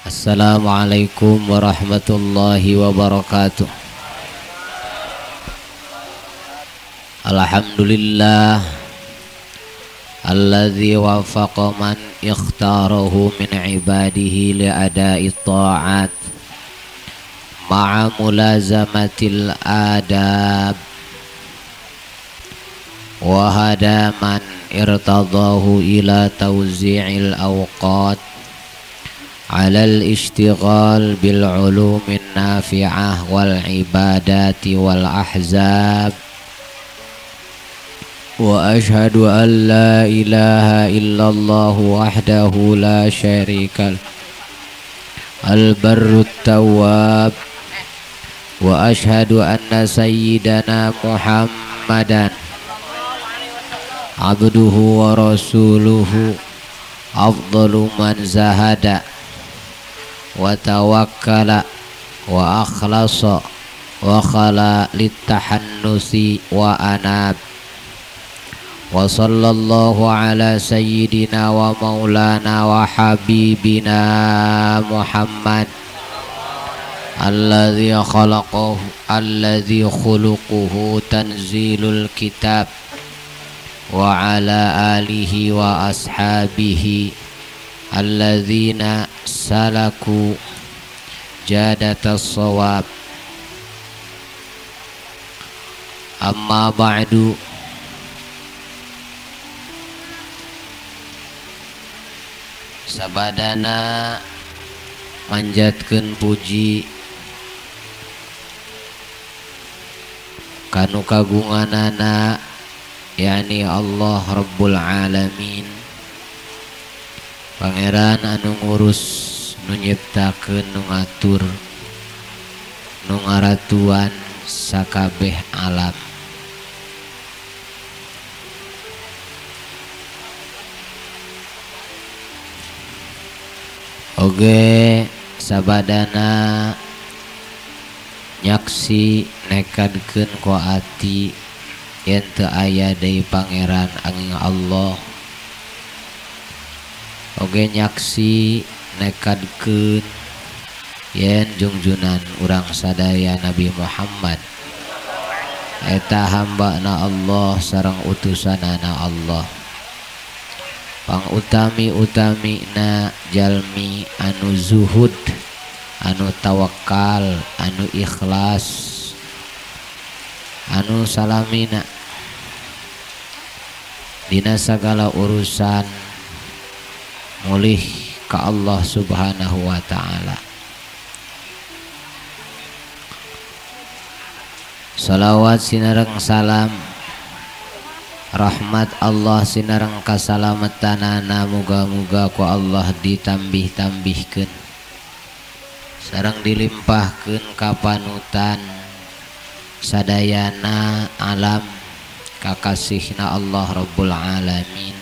Assalamualaikum warahmatullahi wabarakatuh. Alhamdulillah alladzi wafaqa man ikhtarahu min ibadihi li ada'i ta'at ma'a mulazamatil adab wa hada man irtadahu ila tawzi'il awqat alal ishtighal bil ulumin nafi'ah wal ibadati wal ahzab. Wa ashhadu an la ilaha illallah wahdahu la syarika lah al-barrut tawwab. Wa ashhadu anna sayyidana Muhammadan abduhu wa rasuluhu afdalu man zahada wa tawakkala wa akhlasa wa khala litahannusi wa anab. Wa sallallahu ala sayyidina wa maulana wa habibina Muhammad alladzi khalaqahu alladzi khuluquhu tanzilul kitab wa ala alihi wa ashabihi alladzina salaku jadatas shawab. Amma ba'du. Sabadana manjatkeun puji kanu kagunganana yakni Allah Rabbul Alamin, Pangeran anu ngurus, nu nyiptakeun, nu ngatur, nu ngaratuan sakabeh alam. Oge sabadana nyaksi nekadkeun ku ati yen teu aya deui pangeran angin Allah. Oge nyaksi nekadkeun yen jungjunan urang sadaya Nabi Muhammad eta hambana Allah sareng utusanana Allah. Pangutami-utamina jalmi anu zuhud, anu tawakal, anu ikhlas, anu salamina dina sagala urusan mulih ka Allah Subhanahu wa ta'ala. Salawat sinareng salam rahmat Allah sinareng kasalamatanana muga-muga ku Allah ditambih-tambihkeun sareng dilimpahkeun ka panutan sadayana alam kakasihna Allah Rabbul Alamin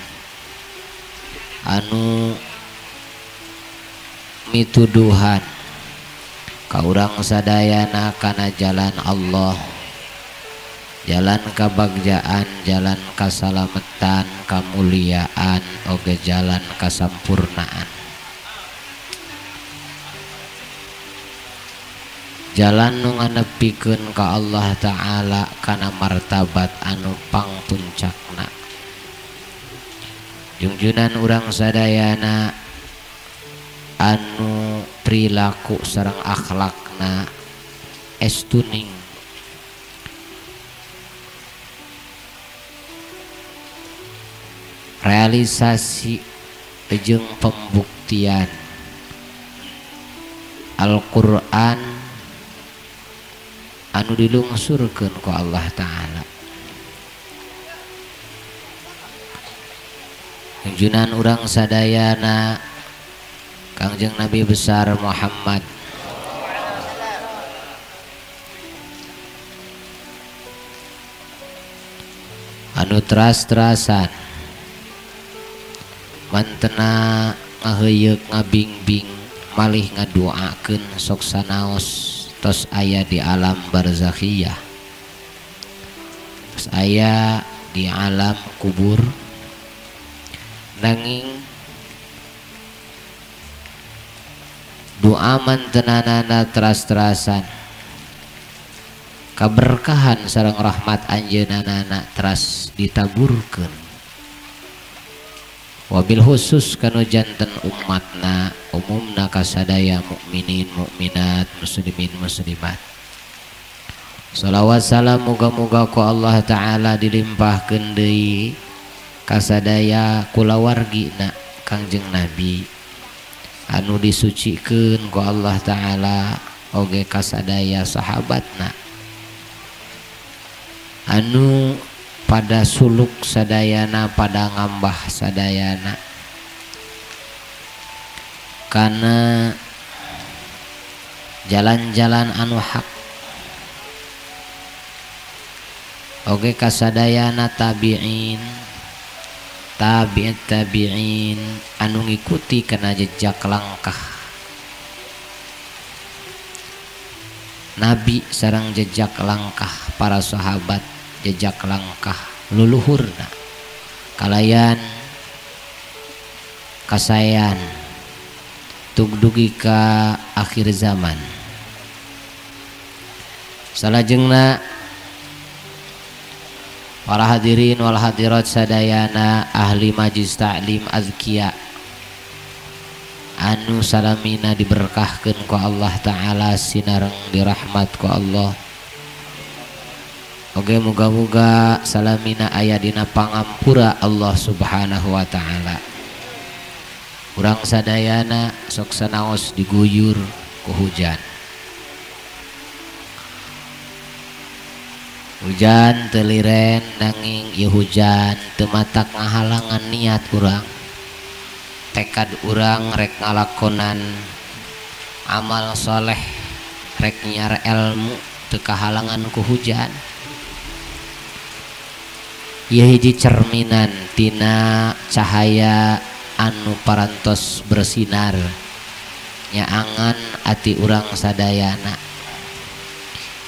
anu mituduhan ka urang sadayana kana jalan Allah, jalan kabagjaan, jalan kasalametan, kamuliaan, oge jalan kasampurnaan, jalan nu nganepikeun ka Allah Ta'ala kana martabat anu pangpuncakna. Jungjunan urang sadayana anu perilaku sareng akhlakna estuning realisasi jeung pembuktian Al-Qur'an anu dilungsurkeun ku Allah Ta'ala. Junjunan urang sadayana Kangjeng Nabi besar Muhammad anu teras-terasan mantena ngaheuyeuk ngabingbing malih ngaduakeun sok sanaos tos aya di alam barzakhiyah, tos aya di alam kubur, nanging Doa mantenanana teras-terasan kaberkahan sareng rahmat anjeunna teras ditaburkeun. Wabil khusus kanu janten umatna umumna kasadaya mukminin mukminat muslimin muslimat. Salawat salam muga-muga ku Allah Ta'ala dilimpahkeun deui kasadaya kulawargina Kangjeng Nabi anu disucikeun ku Allah Ta'ala oge kasadaya sahabatna anu pada suluk sadayana pada ngambah sadayana kana jalan-jalan anu hak oge kasadayana tabi'in tabi'in tabi'in anu ngikuti kana jejak langkah Nabi sareng jejak langkah para sahabat jejak langkah luluhurna kalayan kasayan tugdugi ka akhir zaman. Salajengna para hadirin wal hadirat sadayana ahli majlis ta'lim azkiya anu salamina diberkahkeun ku Allah Ta'ala sinareng dirahmat ku Allah. Oge muga-muga salamina aya dina pangampura Allah Subhanahu wa Ta'ala. Urang sadayana sok sanaos diguyur ku hujan. Hujan teu liren nanging ieu hujan teu matak ngahalangan niat urang. Tekad urang rek ngalakonan amal soleh rek nyiar ilmu teu kahalangan ku hujan. Ieu hiji cerminan tina cahaya anu parantos bersinar nyaangan ati urang sadayana.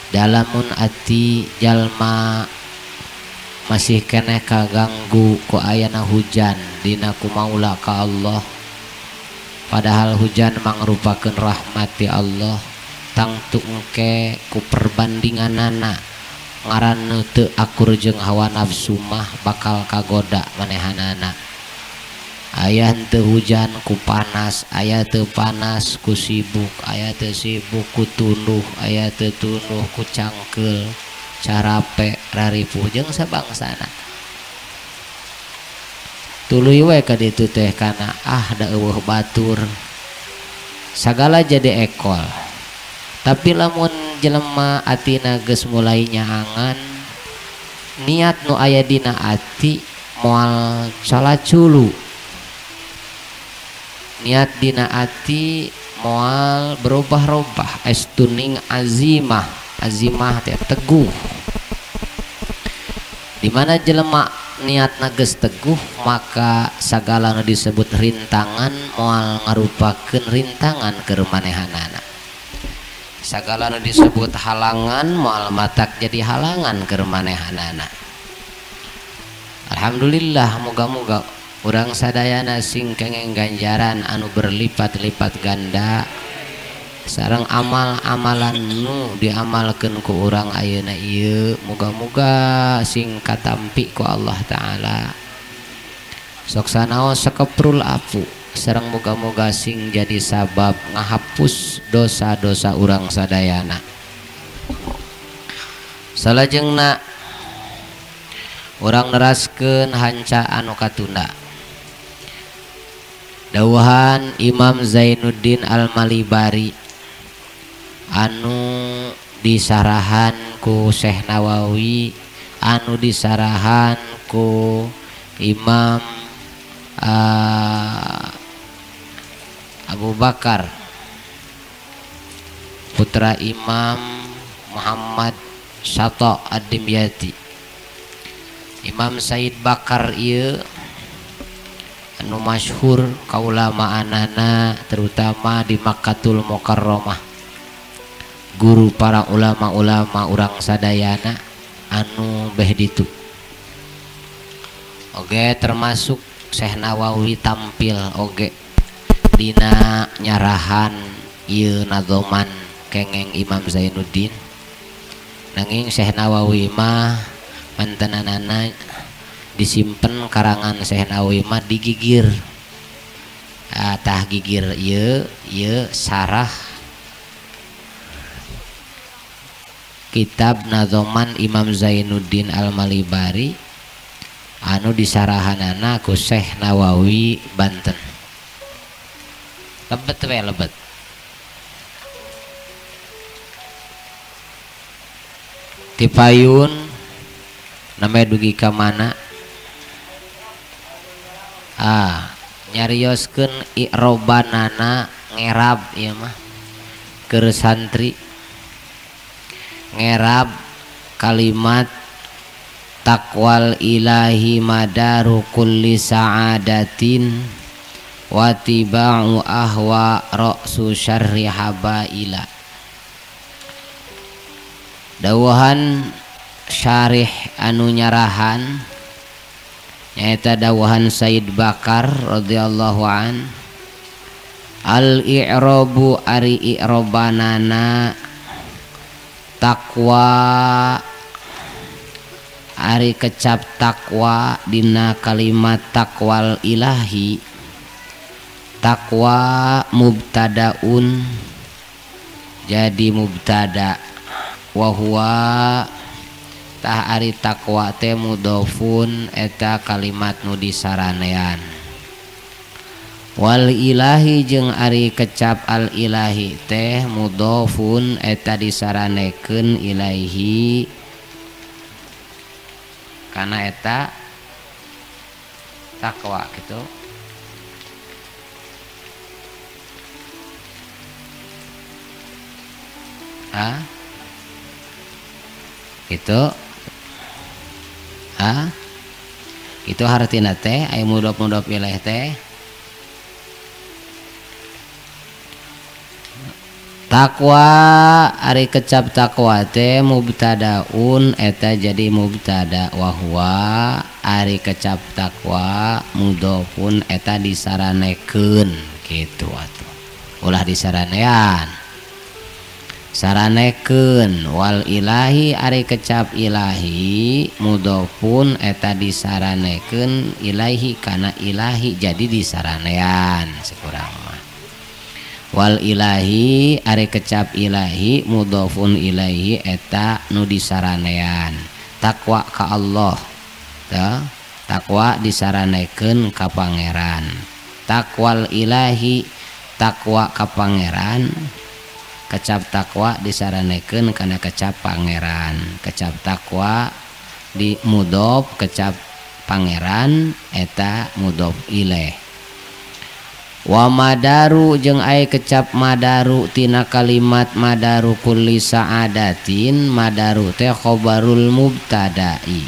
Dalamun ati jalma masih keneh kaganggu ku ayana hujan dina kumaula ka Allah, padahal hujan mangrupakeun rahmat ti Allah tangtu engke ku perbandinganana ngaranna teu akur jeung hawa nafsu mah bakal kagoda manehanana. Aya teu hujan ku panas, aya teu panas ku sibuk, aya teu sibuk ku tunduh, aya teu tunduh ku cangkeul, carape raripuh jeung sabangsana. Tuluy we ka ditu teh kana ah da eueuh batur. Sagala jadi ekol. Tapi lamun jelema atina geus mulai nyaangan niat nu aya dina ati moal calaculu. Niat dina ati moal berubah-ubah estuning azimah, azimah teh teguh. Di mana jelema niatna geus teguh maka sagala nu disebut rintangan moal ngarupakeun rintangan keur manehanana. Sagala nu disebut halangan moal matak jadi halangan keur manehanana. Alhamdulillah muga-muga urang sadayana sing kengeng ganjaran anu berlipat-lipat ganda sareng amal-amalan nu diamalkeun ku urang ayeuna ieu muga-muga sing katampi ku Allah Ta'ala. Sok sanaos sakeprul apu sareng muga-muga sing jadi sabab ngahapus dosa-dosa urang sadayana. Salajengna urang neraskeun hanca anu katunda. Dawuhan Imam Zainuddin Al-Malibari anu disarahan ku Syekh Nawawi, anu disarahan ku Imam Abu Bakar putra Imam Muhammad Syato Ad-Dimyati. Imam Said Bakar ieu anu masyhur kaulamaanana terutama di Makkatul Mukarramah, guru para ulama-ulama urang sadayana anu beh ditu. Oge termasuk Syekh Nawawi tampil oge dina nyarahan ieu nadzoman kengeng Imam Zainuddin. Nanging Syekh Nawawi mah mantenanana disimpen karangan Syekh Nawawi mah digigir. Tah gigir ieu ieu sarah kitab nadzoman Imam Zainuddin Al-Malibari anu disarahanana ku Syekh Nawawi Banten. Lebet we lebet. Tipayun namanya dugi ka mana? Nyarioskeun i'robanana ngerab ieu mah keur santri. Ngerab kalimat taqwal ilahi madaru kulli sa'adatin wa tiba'u ahwa ra'su syarri habaila. Dawuhan syarih anu nyarahan nyaeta dawuhan Said Bakar radhiyallahu an, al i'rabu ari i'robanana takwa ari kecap takwa dina kalimat takwal ilahi, takwa mubtadaun jadi mubtada, wa huwa tah ari takwa teh mudhofun eta kalimat nu disaranean. Wal ilahi jeung ari kecap al ilahi teh mudhofun eta disaranekeun ilaihi kana eta takwa gitu. Ah gitu. Ah itu hartina teh aya mudhof-mudhof ilaih teh takwa ari kecap takwa teh mubtadaun eta jadi mubtada, wa huwa ari kecap takwa mudhofun eta disaranekeun kitu atuh, ulah disaranean, saranekeun. Wal ilahi ari kecap ilahi mudhofun eta disaranekeun ilaihi kana ilahi jadi disaranean sekurang mah. Wal ilahi ari kecap ilahi mudhofun ilaihi eta nu disaranean takwa ka Allah tah, takwa disaranekeun ka pangeran. Takwal ilahi takwa ka pangeran, kecap takwa disaranekeun kana kecap pangeran. Kecap takwa di mudhof kecap pangeran eta mudhof ilaih. Wa madaru jeung ai kecap madaru tina kalimat madaru kulli sa'adatin, madaru teh khobarul mubtada'i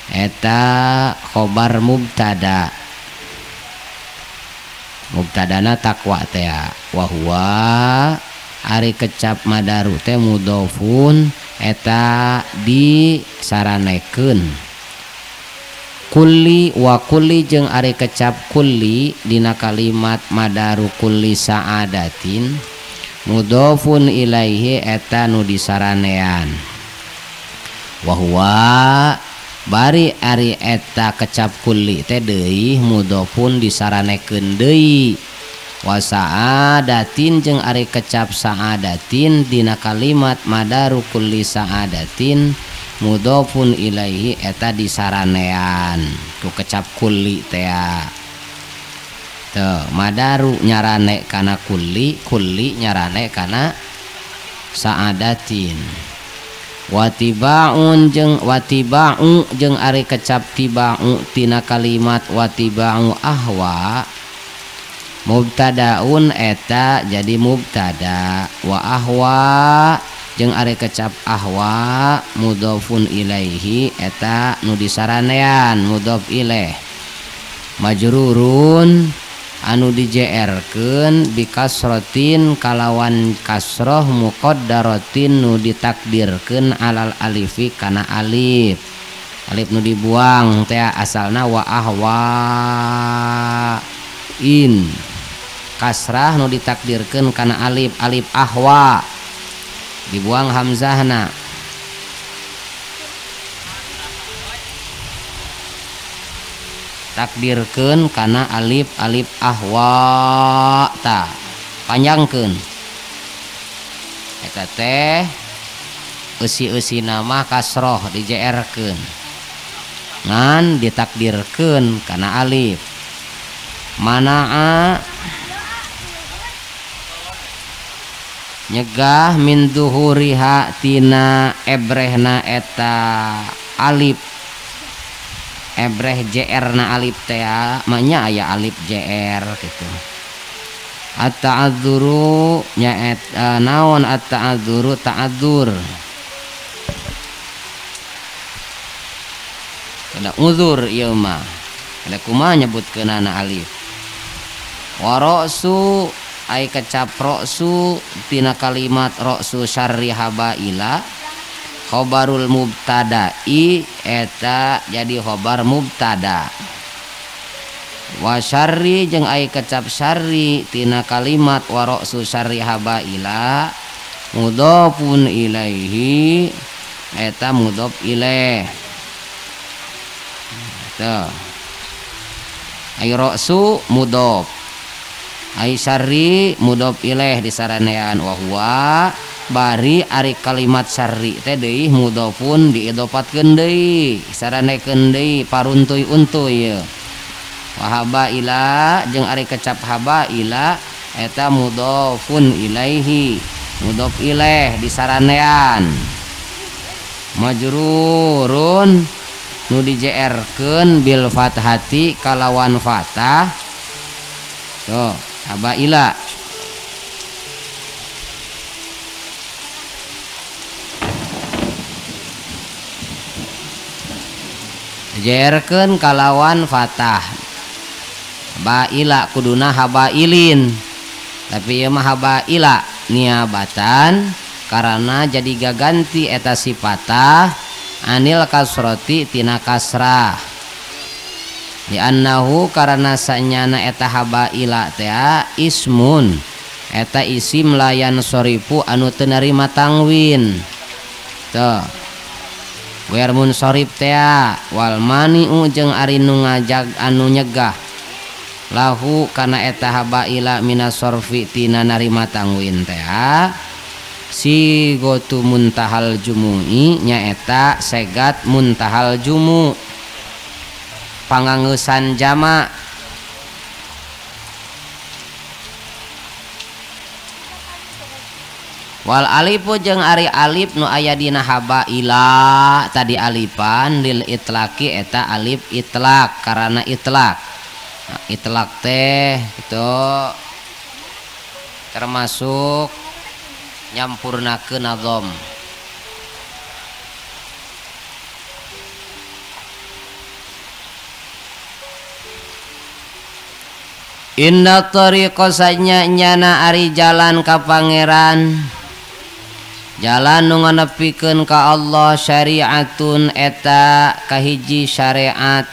eta khobar mubtada, mubtadana takwa teh. Wa huwa ari kecap madaru teh mudhofun eta disaranekeun. Kulli wa kulli jeung ari kecap kulli dina kalimat madaru kulli sa'adatin mudhofun ilaihi eta nu disaranean. Wa huwa bari ari eta kecap kulli teh deui mudhofun disaranekeun deui. Wa sa'adatin jeung ari kecap sa'adatin dina kalimat madaru kulli sa'adatin mudhofun ilaihi eta disaranean ku kecap kulli teh. Tuh madaru nyarane kana kulli, kulli nyarane kana sa'adatin. Watiba'un jeung watiba'u jeung ari kecap tiba'u tina kalimat watiba'u ahwa mubtadaun eta jadi mubtada, wa ahwa jeung ari kecap ahwa mudhofun ilaihi eta nu disaranean mudhof ilaih majrurun anu dijeerkeun bikasrotin kalawan kasroh muqaddaratin nu ditakdirkeun alal alifi kana alif, alif nu dibuang teh asalna wa ahwa in. Kasrah nu ditakdirkeun kana alif, alif ahwa dibuang hamzahna. Takdirkeun kana alif, alif ahwa ta panjangkeun. Eta teh eusi-eusi nama kasroh dijeerkeun ngan ditakdirkeun kana alif. Manaa nyegah min duhuriha tina ebrehna eta alif, ebreh jr na alif teh manya aya alif jr gitu. At-ta'adzuru nyaet naon at-ta'adzuru ta'adzur kada uzur ieu mah kada kumaha nyebutkeunana alif. Wa ra'su ai kecap ra'su tina kalimat ra'su syarri habaila khobarul mubtada'i eta jadi khobar mubtada. Wa syarri jeung ai kecap syarri tina kalimat wa ra'su syarri habaila mudhafun ilaihi eta mudhaf ilaih. Tuh. Ai ra'su mudhaf, ai syarri mudhaf ilaih disaranean wa huwa bari ari kalimat syarri teh deui mudhafun diidhopatkeun deui saranekeun deui paruntuy-untuy ye. Wa habaila jeung ari kecap habaila eta mudhafun ilaihi mudhaf ilaih disaranean majrurun nu dijeerkeun bil fathati kalawan fathah. Tuh habaila dijeerkeun kalawan fathah. Baila kuduna habailin tapi ieu mah habaila niabatan karena jadi gaganti eta sipatah anil kasroti tina kasrah. Di annahu karena sanyana eta habaila teh ismun eta isim layan sorifu anu teu narima tangwin. Tuh wer munsorif teh wal mani'u jeung ari nu ngajag anu nyegah lahu kana eta habaila minasorfi tina narima tangwin teh si gotu muntahal jumu'i nyaeta segat muntahal jumu pangangeusan jama. Wal alifu jeung ari alif nu aya dina habaila tadi alifan lil itlaqi eta alif itlaq karana itlaq. Nah, itlaq teh itu termasuk nyampurnakeun nazom. Inna tariqa sanya nyana ari jalan ka pangeran jalan nu nganepikeun ka Allah syariatun eta kahiji syariat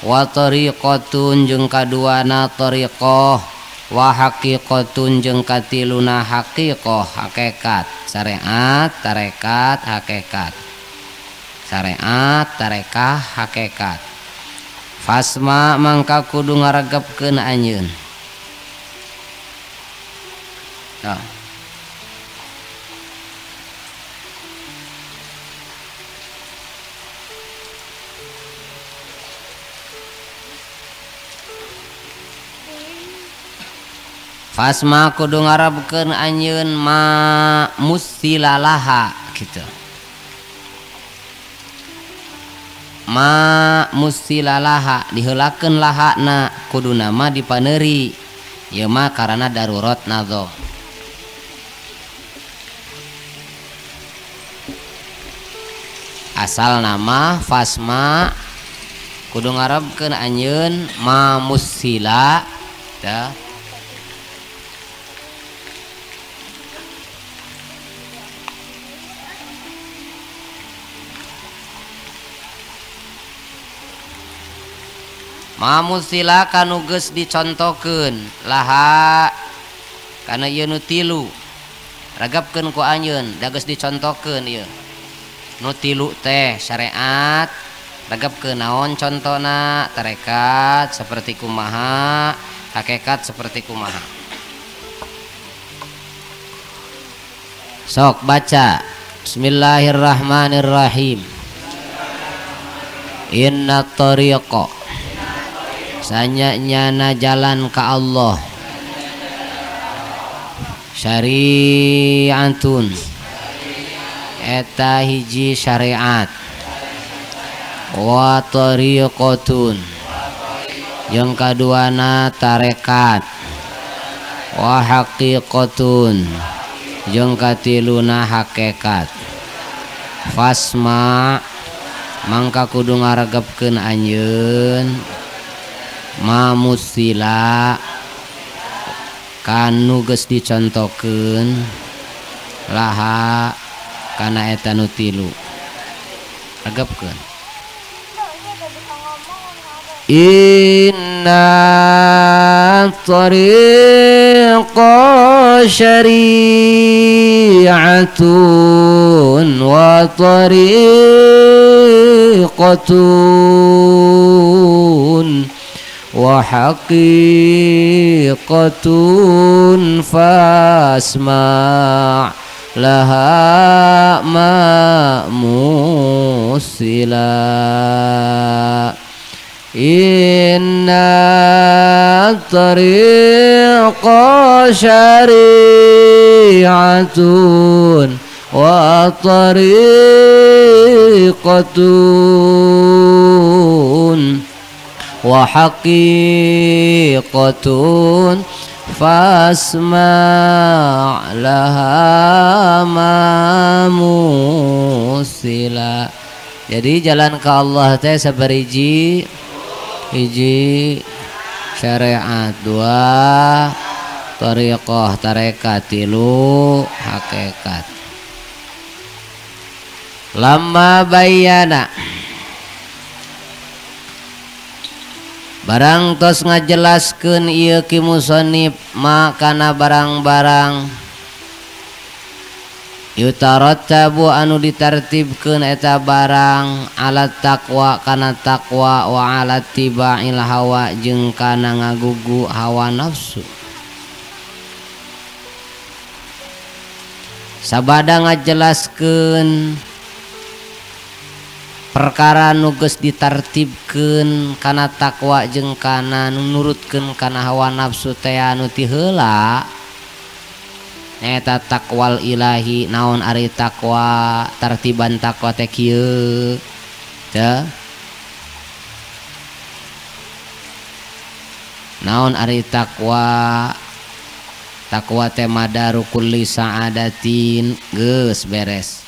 wa tariqatun jeung kaduana tariqah wa haqiqatun jeung katiluna haqiqah hakikat. Syariat tarekat hakikat, syariat tarekah hakikat. Fasma mangka kudu ngaregepkeun anjeun. Tah. Fasma kudu ngarebkeun anjeun ma musilalaha gitu. Ma musilalaha diheulakeun lahana kudu nama dipaneuri ieu mah karana darurat nadhom. Asal nama fasma kudu ngarebkeun anjeun ma musila tah. Mamusila kanu geus dicontokeun laha kana ieu nu tilu ragapkeun ku anjeun da geus dicontokeun ieu nu tilu teh syariat ragapkeun naon contona tarekat seperti kumaha hakikat seperti kumaha. Sok baca. Bismillahirrahmanirrahim. Inna tariqa sanyanyana jalan ka Allah syariatun eta hiji syariat wa tariqatun jeung kaduana tarekat wa haqiqatun jeung katiluna hakikat. Fasma mangka kudu ngaregepkeun anjeun mamusila kanu geus dicontokeun laha kana eta nu tilu regepkeun. Inna tariqa syari'atun wa tariqatun wa haqiqatun fasma' laha ma musila. Inna tariqa syari'atun wa tariqatun wa haqiqatun fasma' laha ma musila. Jadi jalan ke Allah teh sabariji hiji syariat, dua tariqah tarekat, tilu hakikat. Lama bayana barang tos ngajelaskeun ieu ki musannif ma kana barang-barang yutarattabu anu ditartibkeun eta barang ala taqwa kana taqwa wa ala tiba'il hawa jeung kana ngagugu hawa nafsu. Sabada ngajelaskeun perkara nu geus ditartibkeun kana takwa jeung kana nu nurutkeun kana hawa nafsu teh anu ti heula nyaeta takwal ilahi. Naon ari takwa? Tartiban takwa teh kieu teh. Naon ari takwa? Takwa teh madaru kulli sa'adatin. Geus beres.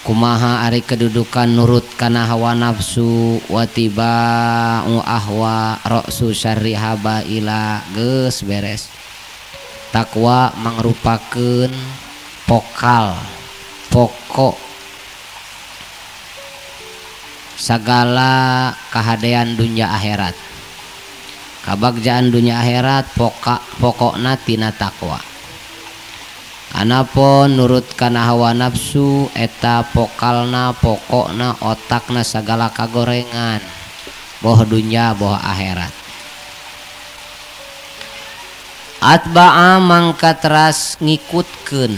Kumaha ari kedudukan nurut kana hawa nafsu wa tiba'u ahwa ra'su syarri habaila. Geus beres. Takwa mangrupakeun pokal pokok sagala kahadean dunya akhirat. Kabagjaan dunya akhirat pokokna tina takwa. Anapun nurut kana hawa nafsu eta pokalna pokokna otakna sagala kagorengan boh dunya boh akhirat. Atba'a mangka teras ngikutkeun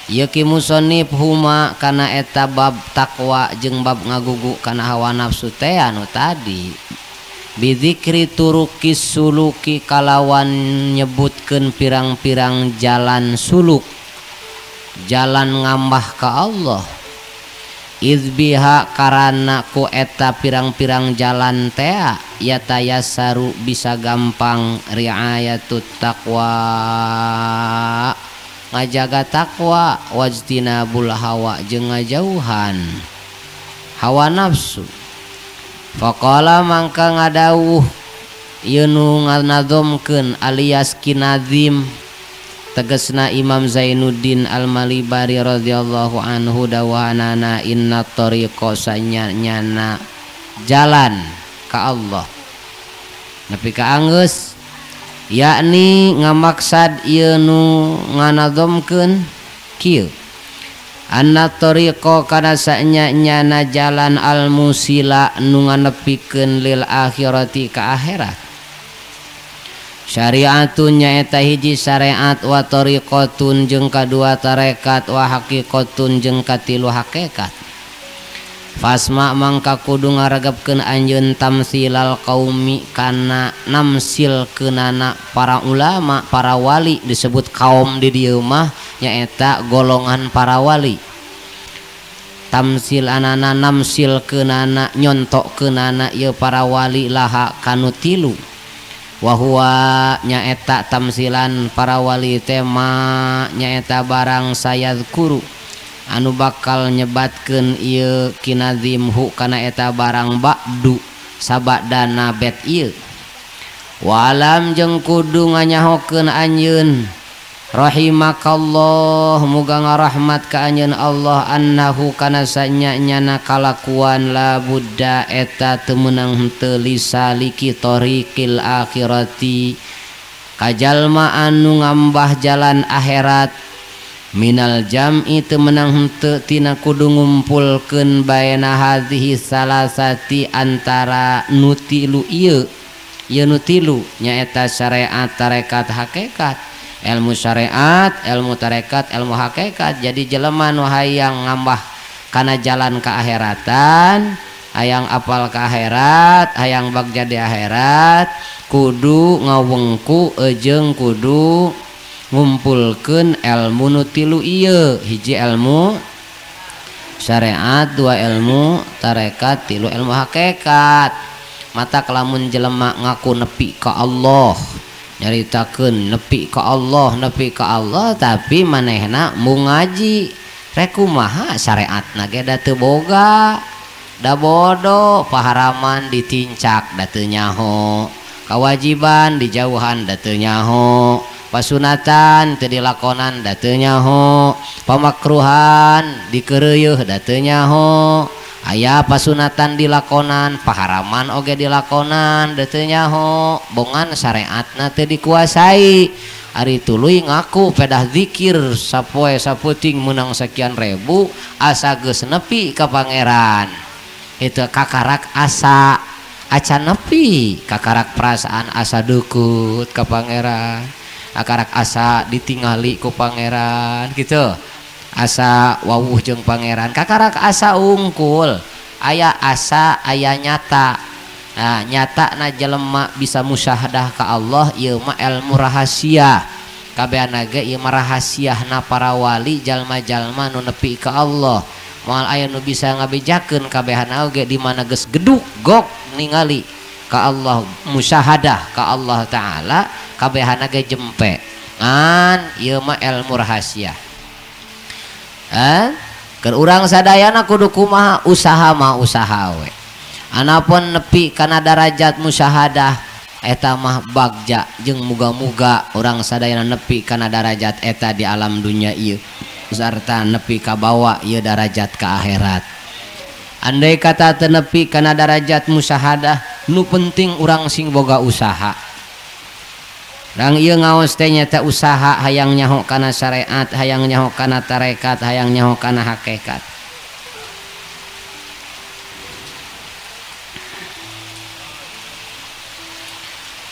ieu ki musannif huma kana eta bab takwa jeung bab ngagugu kana hawa nafsu teh anu tadi bizikri turukis suluki kalawan nyebutkeun pirang-pirang jalan suluk, jalan ngambah ka Allah. Izbiha karana ku eta pirang-pirang jalan tea yatayasaru bisa gampang riayatut taqwa, ngajaga takwa, wajtinabul hawa jeung ngajauhan hawa nafsu. Faqala mangka ngadawuh ieu nu nganadzomkeun alias kinadzim tegesna Imam Zainuddin Al-Malibari radhiyallahu anhu dawahanana inna tariqa sanyana jalan ka Allah nepi ka anggeus yakni ngamaksad ieu nu nganadzomkeun kieu anna tariqa kana sanya-nyana jalan al-musila nu nganepikeun lil akhirati ka akhirat syariatun nyaeta hiji syariat wa tariqatun jeung kadua tarekat wa haqiqatun jeung katilu hakikat fasma mangka kudu ngaregepkeun anjeun tamsilal qaumi kana namsilkeunana para ulama para wali disebut kaum di dieu mah nyaeta golongan para wali tamsil anana namsilkeunana nyontokkeunana ieu para wali laha kanu tilu wa huwa nyaeta tamsilan para wali teh ma nyaeta barang sayadzkuru anu bakal nyebatkeun ieu kinadzimhu kana eta barang ba'du sabadana bet ieu walam jeung kudu nganyahokeun anjeun rahimakallah muga ngarahmat ka anjeun Allah annahu kana sanya-nyana kalakuan la budda eta teu meunang henteu lisaliki tariqil akhirati kajalma anu ngambah jalan akhirat minal jam'i teu meunang henteu tina kudu ngumpulkeun baena hadhihi salasati antara nu tilu ieu ieu nu tilu nyaeta syariat tarekat hakikat ilmu syariat ilmu tarekat ilmu hakikat. Jadi jelema nu hayang ngambah kana jalan ka akhiratan hayang apal ka akhirat hayang bagja di akhirat kudu ngawengku jeung kudu ngumpulkeun ilmu nu tilu ieu hiji ilmu syariat dua ilmu tarekat tilu ilmu hakikat. Mata kelamun jelema ngaku nepi ka Allah nyaritakeun nepi ka Allah nepi ka Allah tapi manehna mung ngaji rek kumaha syariatna ge da teu boga da bodoh paharaman ditincak da teu nyaho kawajiban dijauhan da teu nyaho pasunatan teu dilakonan da teu nyaho pamakruhan dikeureuyeih da teu nyaho aya pasunatan dilakonan paharaman oge dilakonan da teu nyaho bongan syariatna teu dikuasai ari tuluy ngaku pedah zikir sapoe sapeuting meunang sekian ribu asa geus nepi ka pangeran itu kakarak asa acan nepi kakarak perasaan asa deukeut ka pangeran akarak asa ditingali ku pangeran gitu asa wawuh jeung pangeran kakarak asa ungkul aya asa aya nyata. Nah nyata na jelema bisa musyahadah ka Allah ieu mah ilmu rahasia kabehana ge ieu mah rahasiahna para wali jalma-jalma nu nepi ka Allah moal aya nu bisa ngabejakeun kabehana oge di mana geus geduk gok ningali ka Allah musyahadah ka Allah taala kabehana ge jempe ngan ieu mah ilmu rahasia. Keur urang sadayana kudu kumaha usaha mah usaha we anapun nepi kana darajat musyahadah eta mah bagja jeung muga-muga urang sadayana nepi kana darajat eta di alam dunya ieu sarta nepi ka bawa ieu darajat ka akhirat. Andai kata teu nepi kana darajat musyahadah nu penting urang sing boga usaha. Rang ieu ngaos teh nyata usaha hayang nyaho kana syariat hayang nyaho kana tarekat hayang nyaho kana hakikat.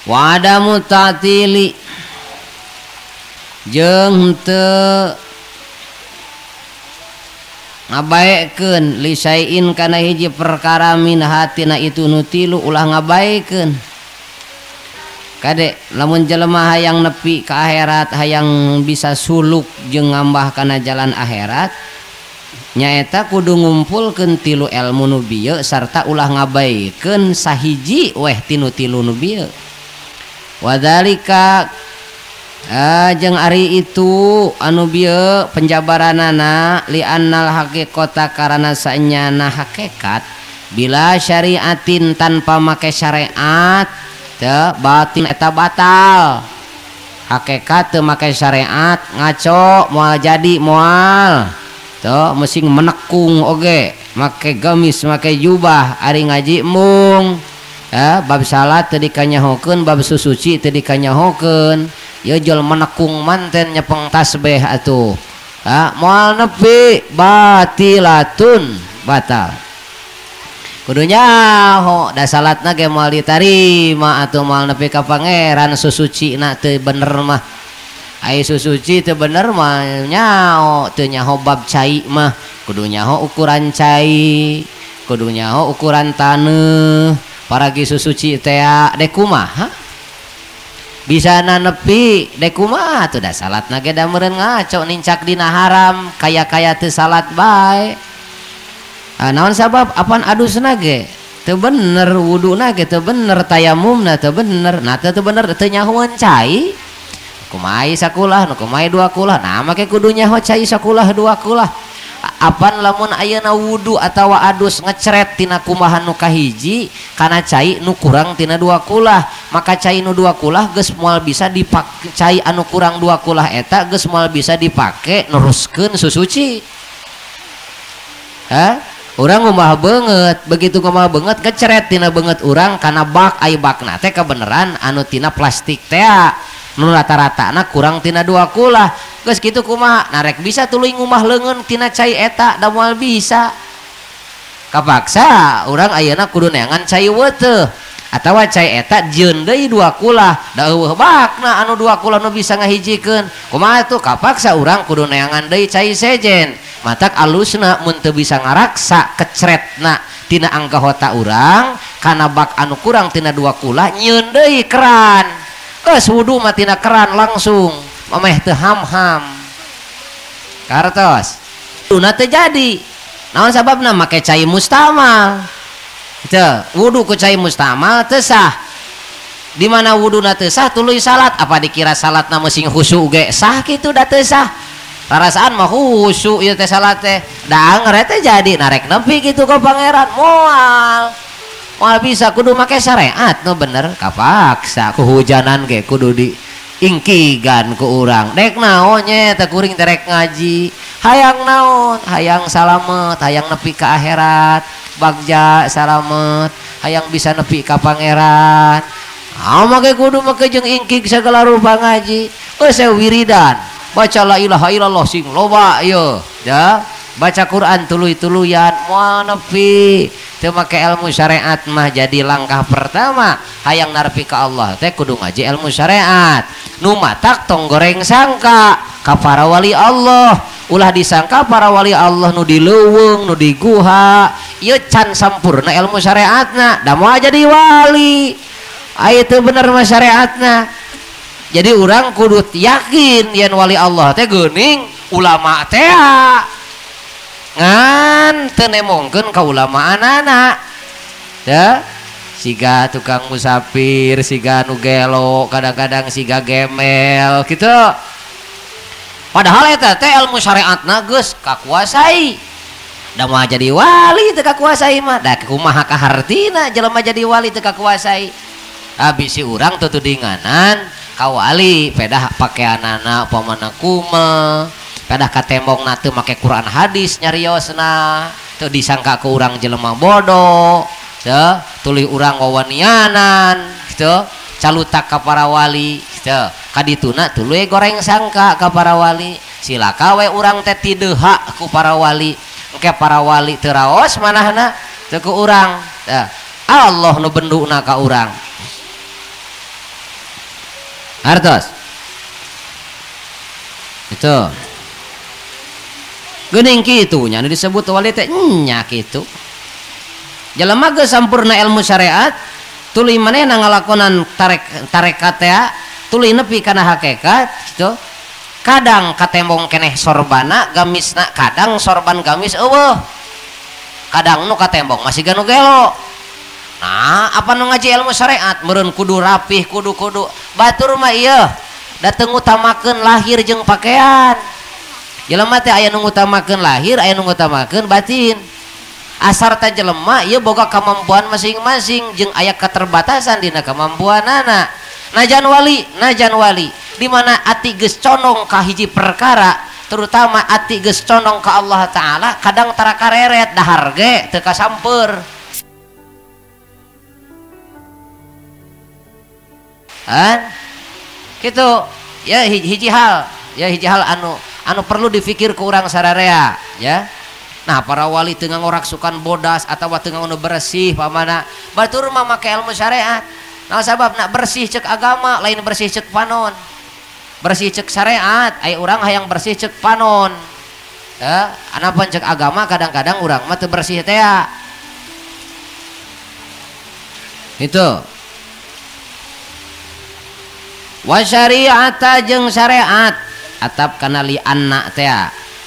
Wa adamu ta'tili jeung henteu ngabaekeun li syai'in kana hiji perkara min hatina itu nu tilu ulah ngabaekeun. Kade lamun jelema hayang nepi ka akhirat hayang bisa suluk jeung ngambah kana jalan akhirat nyaeta kudu ngumpulkeun tilu ilmu nu bieu sarta ulah ngabaekeun sahiji weh tinu tilu nu bieu. Wadzalika jeung ari itu anu bieu penjabaranana li annal haqiqata karana sanyana hakikat bila syariatin tanpa make syariat teu batin eta batal hakikat teu make syariat ngaco moal jadi moal teu mesti menekung oge make gamis make jubah ari ngaji mung Bab salat teu dikanyahokeun, bab susuci teu dikanyahokeun. Ieu jelema nekung manten nyepeng tasbih atuh. Moal nepi batilatun, batal. Kudu nyaho da salatna ge moal ditarima atuh, moal nepi ka pangeran susucina teu bener mah. Ai susuci teu bener mah nyaho, teu nyaho bab cai mah. Kudu nyaho ukuran cai, kudu nyaho ukuran taneuh. Paragi susuci teh dek kumaha? Bisa nepi dek kumaha tuh da salatna ge da meureun ngaco nincak dina haram kaya-kaya teu salat bae. Naon sabab apan adusna ge teu bener, wuduna ge teu bener, tayamumna teu bener, nah teu bener teu nyahoeun cai. Kumaha sakulah nu kumaha dua kulah, nah make kudu nyaho cai sakulah dua kulah. Apan lamun ayeuna wudu atawa adus ngecret tina kumahan nu kahiji kana cai nu kurang tina dua kulah, maka cai nu dua kulah geus moal bisa dipake, cai anu kurang dua kulah eta geus moal bisa dipake neruskeun susuci. Hah? Urang ngumah beungeut, begitu ngumah beungeut ngecret tina beungeut urang kana bak, ai bakna teh kabeneran anu tina plastik tea nu rata-ratana kurang tina dua kulah. Geus kitu kumaha? Narek bisa tuluy ngumah leungeun tina cai eta da moal bisa. Kapaksa urang ayeuna kudu neangan cai weuteuh atawa cai eta jieun deui dua kulah da eueuh bakna anu dua kulah nu bisa ngahijikeun. Kumaha tuh? Kapaksa urang kudu neangan deui cai sejen. Matak alusna mun teu bisa ngaraksa kecretna tina anggahota urang kana bak anu kurang tina dua kulah nyieun deui keran. Geus wudu mah tina keran langsung mameh teu ham-ham. Kartos wuduna teu jadi. Naon sababna? Make cai mustamal. Teu wudu ku cai mustamal teu sah. Di mana wuduna teu sah tuluy salat, apa dikira salatna meusing khusyuk ge sah kitu da teu sah. Rarasaan mah khusyuk ieu teh salat teh. Da anger teh jadi narek nepi kitu ka pangeran moal. Moal bisa kudu make syariat nu bener kapaksa ku hujanan ge kudu di ingkigan ku urang. Dek naon nya teh kuring terek ngaji. Hayang naon? Hayang salamet, hayang nepi ka akhirat, bagja salamet, hayang bisa nepi ka pangeran. Ah make kudu make jeung ingkig sagala rupa ngaji. Geus wiridan, baca la ilaha illallah sing loba ieu, ya. Baca Quran tuluy-tuluyan moal nepi. Teu make ilmu syariat mah jadi langkah pertama hayang narpi ka Allah teh kudu ngaji ilmu syariat. Nu matak tong goreng sangka ka para wali Allah. Ulah disangka para wali Allah nu di leuweung, nu di guha, ieu can sampurna ilmu syariatna, da moal jadi wali. Aya teu bener mah syariatna. Jadi urang kudu yakin yen wali Allah teh geuning ulama teh. Ngan teu nemongkeun ka ulamaanana. Teu siga tukang musafir, siga nu gelo, kadang-kadang siga gemel gitu. Padahal eta teh ilmu syariatna geus kakuasai. Da moal jadi wali teu kakuasai mah. Da kumaha kahartina jelema jadi wali teu kakuasai. Abis si urang tutudinganan ka wali, pedah pakeanana upamana kumaha. Pedah ka tembongna teu make Quran hadis nyariosna, teu disangka ku urang jelema bodoh, teu tuluy urang wawanianan, teu calutak ka para wali, teu kadituna tuluy goreng sangka ka para wali. Silaka we urang teh tideha ku para wali, engke para wali teu raos manahna teu ku urang. Teu Allah nu benduna ka urang. Hartos itu geuning kitu nya nu disebut wali teh nya kitu. Jelema geus sampurna ilmu syariat tuluy manehna ngalakonan tarekat teh tuluy nepi kana hakikat kitu. Kadang katembong keneh sorbana gamisna, kadang sorban gamis eueuh. Kadang nu katembong masih ganu gelo. Nah, apa nu ngaji ilmu syariat meureun kudu rapih, kudu-kudu batur mah ieu da teu ngutamakeun lahir jeung pakaian. Jelema teh aya nu ngutamakeun lahir, aya nu ngutamakeun batin. Asar teh jelema ieu boga kamampuan masing-masing jeung aya keterbatasan dina kamampuanana. Najan wali di mana ati geus condong ka hiji perkara, terutama ati geus condong ka Allah Ta'ala, kadang tara kareret dahar ge teu kasamper. Kan gitu ya, hiji hal ya, hiji hal anu anu perlu dipikir ku urang sararea ya. Nah para wali teu ngoraksukan bodas atawa teu nu bersih pamana batur mah make ilmu syariat. Nah sabab nak bersih cek agama lain bersih cek panon, bersih cek syariat. Ai urang hayang bersih cek panon ya, anapun cek agama kadang-kadang urang mah teu bersih teh ya. Itu wa syariata jeung syariat atap kana li anna teh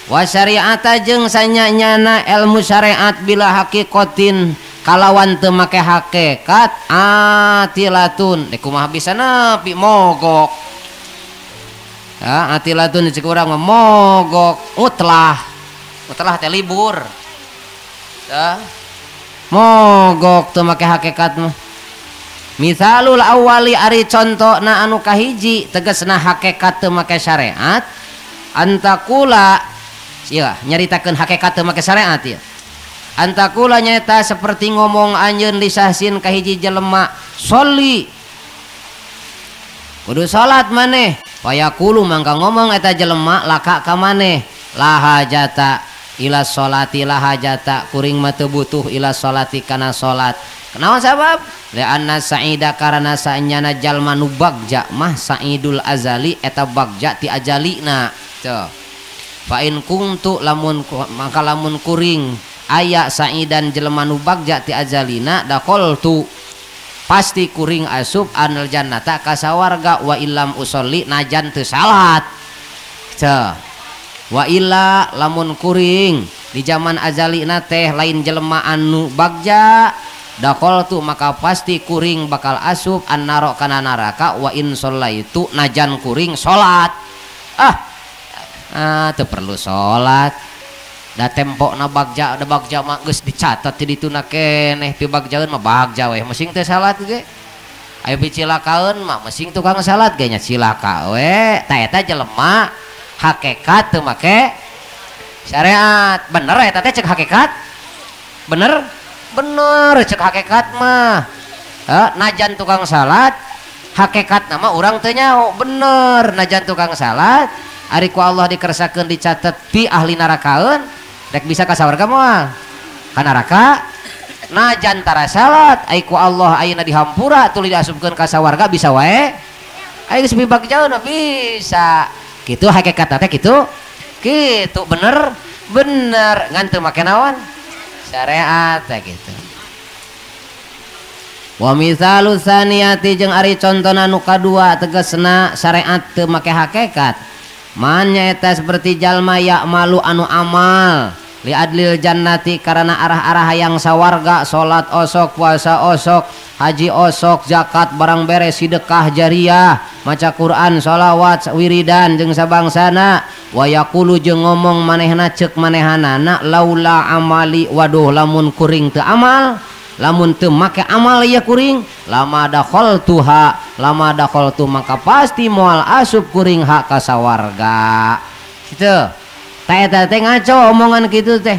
wa syariata jeung sanyanyana ilmu syariat bila hakikotin kalawan teu make hakikat atilatun. Dek kumaha bisa nepi mogok ya, atilatun cek urang mah mogok utlah, utlah teh libur ya, mogok teu make hakikat mah. Misalul awali ari contona anu kahiji tegasna hakikat teu make syariat antakula ya, nyaritakeun hakikat teu make syariat ya. Antakula nyata seperti ngomong anjeun lisahsin ka hiji jelema sholli kudu salat maneh fayaqulu mangka ngomong eta jelema laka ka maneh la hajata ila sholati la hajata kuring mah teu butuh ila sholati kana salat. Kenaon sabab? Li'anna sa'ida karana sanyana jalma nu bagja mah sa'idul azali eta bagja ti ajalina. Tuh. Fa in kuntu lamun maka lamun kuring aya sa'idan jelema nu bagja ti ajalina daqaltu pasti kuring asup anil jannata ka sawarga wa illam usolli najan teu salat. Tuh. Wa illa lamun kuring di zaman ajalina teh lain jelema anu bagja dakol tu maka pasti kuring bakal asup annaro kana neraka wa in sholaitu najan kuring salat. Ah teu perlu salat da tempokna bagja da bagja mah geus dicatat di dituna keneh pi bagjaeun mah bagja we mesing teu salat ge aya picilakaeun mah mesing tukang salat ge nya cilaka we. Ta eta jelema hakikat teu make syariat. Bener eta teh cek hakikat? Bener? Bener cek hakikat mah. Najan tukang salat hakikat nama urang teu nyaho. Bener najan tukang salat ari ku Allah dikersakeun dicatet pi ahli nerakaeun rek bisa ka sawarga moal ka neraka. Najan tara salat ai ku Allah ayeuna dihampura tuluy diasupkeun ka sawarga bisa wae ai geus pibagjaeun bisa. Kitu hakikat teh kitu kitu bener bener ngan teu make naon syariat teh gitu. Wa misalu saniyati jeung ari contona nu kadua tegasna syariat teu make hakikat. Man nyaeta seperti jalma ya'malu anu amal li adlil jannati karena arah-arah hayang sawarga, salat osok, puasa osok, haji osok, zakat barang beres, sedekah jariah, maca Quran, sholawat, wiridan jeung sabangsana. Wa yaqulu jeung ngomong manehna ceuk manehanana laula amali waduh lamun kuring teu amal, lamun teu make amal ieu kuring lama dakhaltuha lama dakhaltu maka pasti moal asup kuring hak ka sawarga. Kitu. Ta eta teh ngaco omongan kitu teh.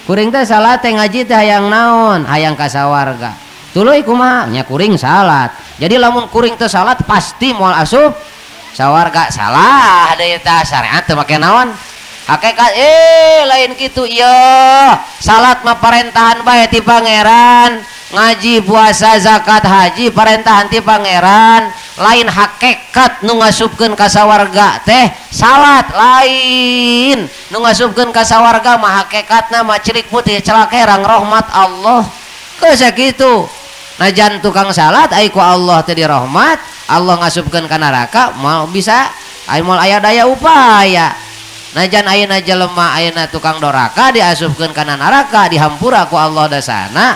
Kuring teh salat teh ngaji teh hayang naon? Hayang ka sawarga. Tuluy kumaha? Nya kuring salat. Jadi lamun kuring teu salat pasti moal asup sawarga. Salah deui tah syariat teu make naon? Hakikat lain kitu ieu. Salat mah parentahan bae ti pangeran, ngaji, puasa, zakat, haji parentahan ti pangeran. Lain hakikat nu ngasupkeun ka sawarga teh salat lain. Nu ngasupkeun ka sawarga mah hakikatna mah cilik putih celak herang rahmat Allah. Geus sakitu. Najan tukang salat ai ku Allah teh dirahmat, Allah ngasupkeun ka neraka moal bisa ai moal aya daya upaya. Najan ayeuna jelema ayeuna tukang doraka diasupkeun kana neraka dihampura ku Allah dasana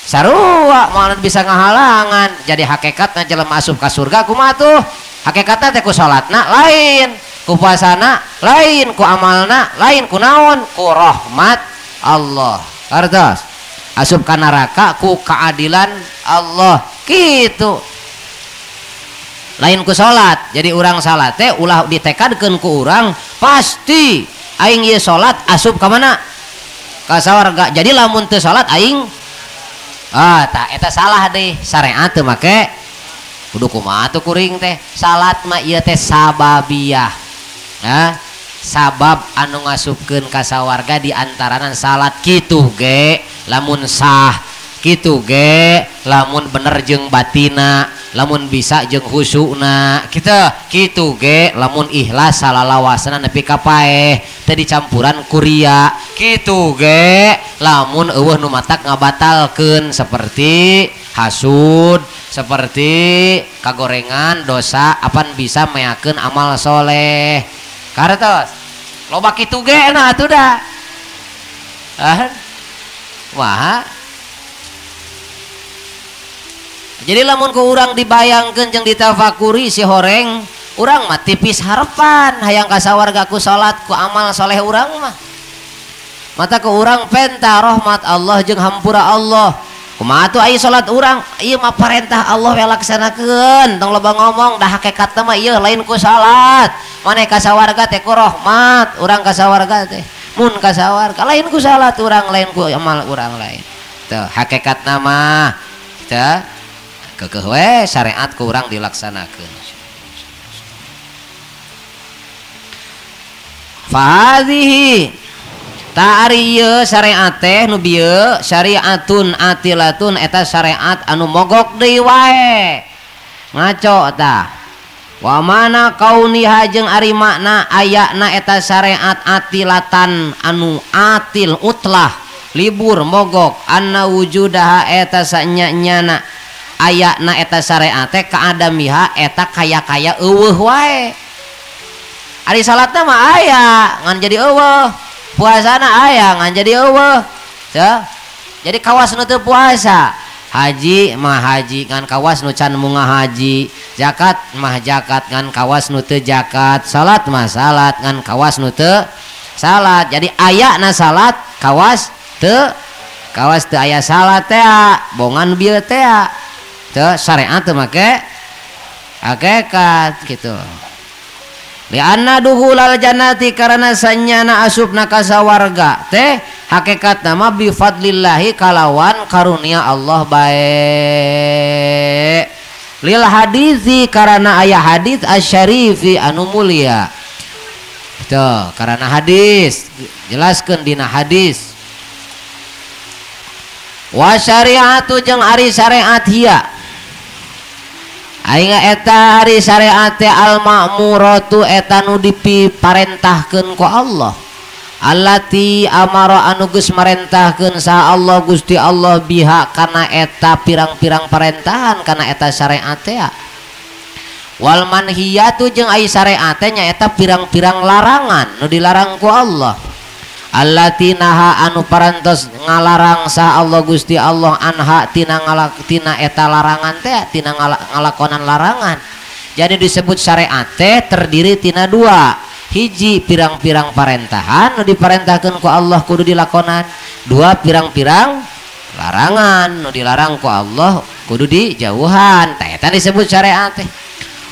sarua moal bisa ngahalangan. Jadi hakikatna jelema asup ka surga kumaha tuh? Hakikatna teh ku salatna lain, ku puasana lain, ku amalna lain, ku naon? Ku rahmat Allah. Kartos asup ka neraka ku keadilan Allah kitu. Lain ku salat. Jadi urang salat teh ulah ditekadkeun ku urang pasti aing ieu salat asup ka mana? Ka sawarga. Jadi lamun teu salat aing tah eta salah deh. Syariat teu make Kudu kumaha tuh kuring teh salat mah ieu teh sababiyah. Nah, sabab anu ngasupkeun ka sawarga di antarana salat kitu ge lamun sah kitu ge lamun bener jeung batina lamun bisa jeung khusukna kitu kitu ge lamun ikhlas salalawasana nepi ka paeh teu dicampuran ku ria kitu ge lamun eueuh nu matak ngabatalkeun seperti hasud seperti kagorengan dosa apan bisa meakeun amal soleh kartos loba kitu ge nah atuh da ah wah. Jadi lamun ku urang dibayangkeun jeung ditafakuri si horeng urang mah tipis harapan hayang ka sawarga ku salat ku amal soleh urang mah mata ku urang penta rahmat Allah jeung hampura Allah kumaha tuh aya salat urang ieu mah parentah Allah we laksanakeun tong loba ngomong dah hakikatna mah ieu lain ku salat maneh ka sawarga teh ku rahmat urang ka sawarga teh mun ka sawarga lain ku salat urang lain ku amal urang lain teu hakikatna mah teu kekeh we syariat ku urang dilaksanakeun. Fahadhihi ta ari ieu syariat teh nu bieu syariatun atilatun eta syariat anu mogok deui wae ngaco tah wa mana kauniha jeung ari makna ayana eta syariat atilatan anu atil utlah libur mogok anna wujudaha eta sanya-nyana ayana eta syariat teh kaadamiha eta kaya-kaya eueuh wae ari salatna mah aya ngan jadi eueuh puasana aya ngan jadi eueuh teu jadi kawas nu teu puasa haji mah haji ngan kawas nu can munga haji zakat mah zakat ngan kawas nu teu zakat salat mah salat ngan kawas nu teu salat jadi ayana salat kawas teu aya salat teh bongan bieu teh teu syariat teu make hakikat gitu. Lianna duhulal jannati karena sanyana asupna ka sawarga teh hakikatna mah bi fadlillahi kalawan karunia Allah bae. Lil hadisi karena aya hadis asyarifi anu mulia. Tuh, karena hadis jelaskeun dina hadis. Wa syariatu jeung ari syariat hiya aing eta ari syariat teh al ma'muratu eta nu dipiparentahkeun ku Allah allati amara anu geus marentahkeun saha Allah Gusti Allah biha kana eta pirang-pirang parentahan kana eta syariat teh wal manhiyatu jeung ai syariat teh nyaeta pirang-pirang larangan nu dilarang ku Allah allati naha anu parantos ngalarang sah Allah Gusti Allah anha tina ngalak tina eta larangan teh tina ngalakonan larangan. Jadi disebut syariat teh terdiri tina dua hiji pirang-pirang parentahan nu diparentahkeun ku Allah kudu dilakonan dua pirang-pirang larangan nu dilarang ku Allah kudu dijauhan teh eta disebut syariat teh.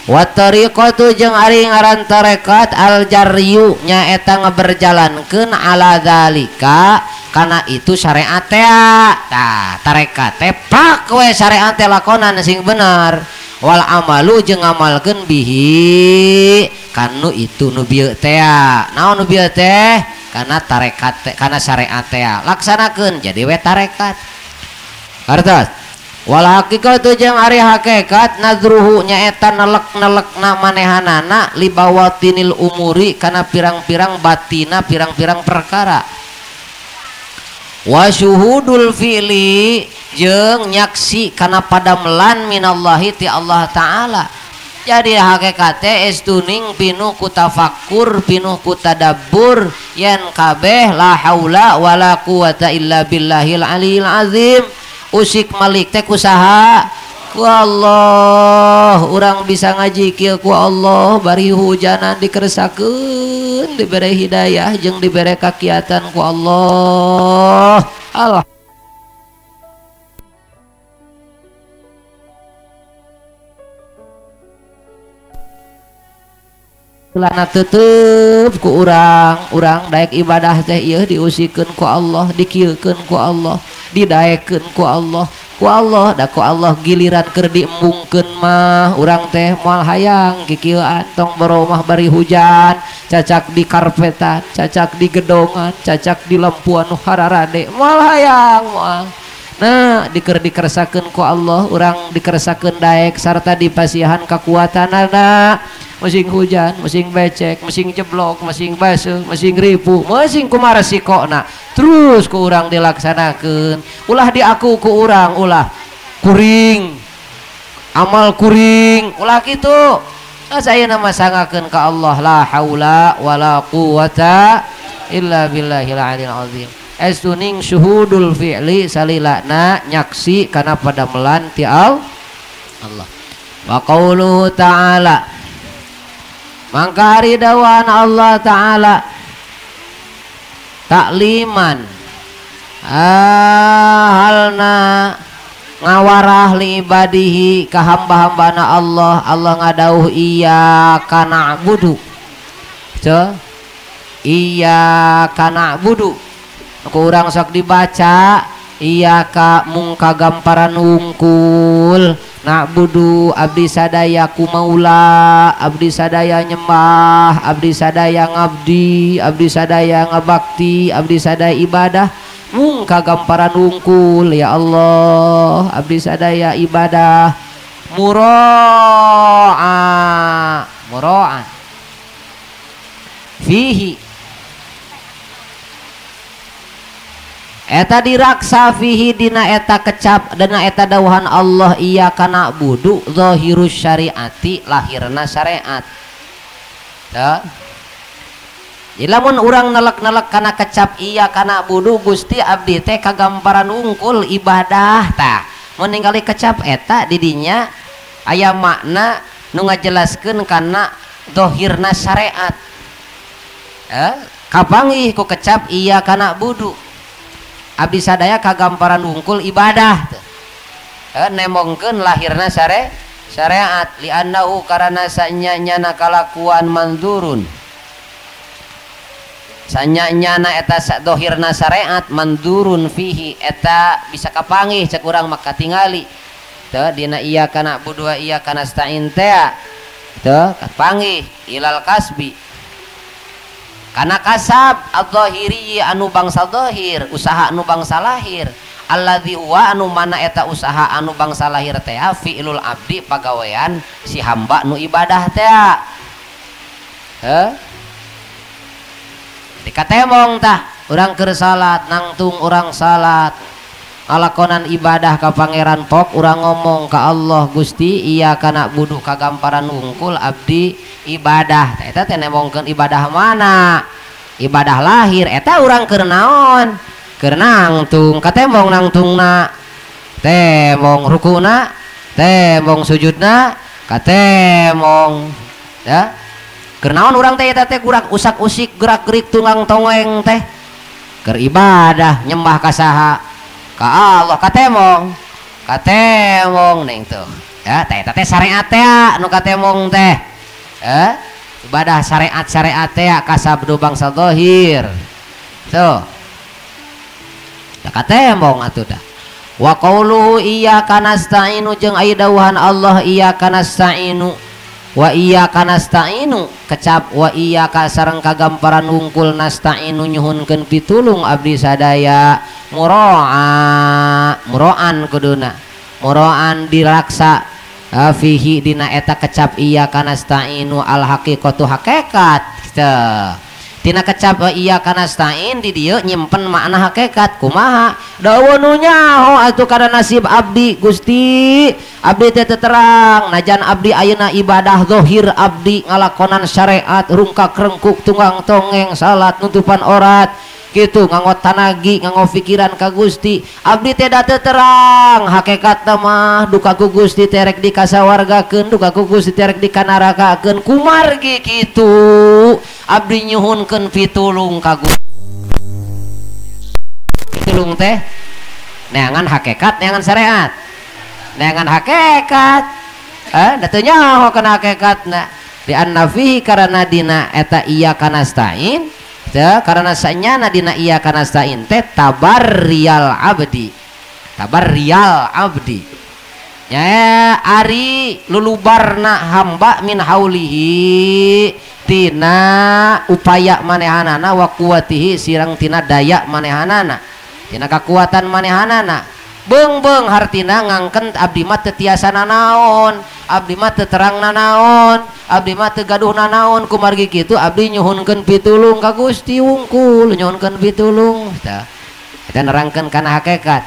Wa tariqatu jeung ari ngaran tarekat al jaryu nyaeta ngaberjalankeun ala zalika kana itu syariat teh tah tarekat teh pak we syariat teh lakonan sing bener wal amalu jeung ngamalkeun bihi kanu itu nu bieu teh naon nu bieu teh kana tarekat teh kana syariat teh laksanakeun jadi we tarekat hartos. Wal haqiqatu jeung ari hakikat nadruhu nyaeta nelek-nelekna manehanana libawatinil umuri kana pirang-pirang batina pirang-pirang perkara wa syuhudul fi'li jeung nyaksi kana padamelan minallahi ti Allah taala. Jadi hakikate estuning pinuh ku tafakkur pinuh ku tadabbur yen kabeh la haula wala quwata illa billahil aliyil azim. Usik malik teh kusaha ku Allah urang bisa ngaji kieu ku Allah bari hujanan dikersakeun dibere hidayah jeung dibere kakiatan ku Allah. Allah lana tutup ku urang urang daek ibadah teh ieu diusikeun ku Allah dikieukeun ku Allah didaekeun ku Allah Ku Allah da ku Allah giliran keur diembungkeun mah urang teh moal hayang kikieuan tong boromah bari hujan cacak di karpetan cacak di gedongan cacak di lampuan nu hararade moal hayang moal. Nah diker dikersakeun ku Allah urang dikersakeun daek sarta dipasihan kakuatanana masing hujan masing becek masing jeblok masing baseuh masing ripuh masing kumaha resikona terus ku urang dilaksanakeun ulah diaku ku urang ulah kuring amal kuring ulah kitu. Nah, saya nama sangakeun ka Allah la haula wala quwata illa billahil aliyil azim. Estuning syuhudul fi'li salilana nyaksi kana padamelan ti Allah. Wa qauluhu ta'ala mangka ari dawuhan Allah ta'ala takliman halna ngawarah li ibadihi ka hamba-hambana Allah. Allah ngadauh iyyaka na'budu. Iyyaka na'budu ku urang sok dibaca iyyaka mungka gamparan wungkul na'budu abdi sadaya ku maula abdi sadaya nyembah abdi sadaya ngabdi abdi sadaya ngabakti abdi sadaya ibadah mungka gamparan wungkul ya Allah abdi sadaya ibadah muro'a muro'an fihi eta diraksa fihi dina eta kecap dina eta dawuhan Allah iyyaka na'budu zahirus syariati lahirna syariat. Tah. Lamun urang nelek-nelek kana kecap iyyaka na'budu Gusti abdi teh kagamparan wungkul ibadah tah. Mun ningali kecap eta di dinya aya makna nu ngajelaskeun kana zahirna syariat. Kapanggih ku kecap iyyaka na'budu abdi sadaya kagamparan wungkul ibadah nemongkeun lahirna syariat li'annahu karana sanyana kalakuan manzurun sanyana eta dohirna syariat manzurun fihi eta bisa kapanggih cek urang mah katingali teu dina iyyaka na'budu wa iyyaka nasta'in teh teu kapanggih ilal kasbi karena kasab adz-dzahiri anu bangsa zahir usaha anu bangsa lahir alladzi huwa anu mana eta usaha anu bangsa lahir teh fi'lul abdi pagawean si hamba nu ibadah teh heuh dikatemong tah urang keur salat nangtung urang salat ngalakonan ibadah ka pangeran pok urang ngomong ka Allah Gusti iyyaka na'budu kagamparan wungkul abdi ibadah eta teh nemongkeun ibadah mana ibadah lahir eta urang keur naon keur nangtung katembong nangtungna tembong rukuna tembong sujudna katemong ya keur naon urang teh eta teh gerak usak-usik gerak-gerik tunggang tongeng teh keur ibadah nyembah ka saha ka Allah katemong katemong neng tuh ya teh eta teh syariat teh nu katemong teh ibadah syariat-syariat teh kasabdu bangsa zahir tuh da katemong atuh dah. Wa qauluhu iyyaka nasta'inu jeung aya dawuhan Allah iyyaka nasta'inu wa iyyaka nasta'inu kecap wa iyyaka sareng kagamparan wungkul nasta'inu nyuhunkeun pitulung abdi sadaya muro'a muro'an kuduna muro'an diraksa fihi dina eta kecap iyyaka nasta'inu al haqiqatu hakikat teu tina kecap iyyaka nasta'in di dieu nyimpen makna hakikat kumaha dawa nu nyaho atuh kana nasib abdi Gusti abdi teh terang najan abdi ayeuna ibadah zahir abdi ngalakonan syariat rungkak rengkuk tunggang tongeng salat nutupan orat gitu nganggo tanagi nganggo pikiran ka Gusti abdi teh da teu terang hakikatna mah duka ku Gusti teh rek dikasawargakeun duka ku Gusti teh rek dikanarakakeun kumargi kitu abdi nyuhunkeun pitulung ka Gusti pitulung teh neangan hakikat neangan syariat neangan hakikat da teu nyaho kana hakikatna di annafihi karana dina eta iyyaka nasta'in teu karena sanyana dina iyyaka nasta'in teh tabarriyal abdi Tabarriyal abdi nya ari lulubarna hamba min haulihi tina upaya manehanana wa quwatihi sirang tina daya manehanana tina kakuatan manehanana beung-beung hartina ngangken abdi mah teu tiasa nanaon abdi mah teu terang nanaon abdi mah teu gaduh nanaon kumargi kitu abdi nyuhunkeun pitulung ka Gusti wungkul nyuhunkeun pitulung tah eta nerangkeun kana hakikat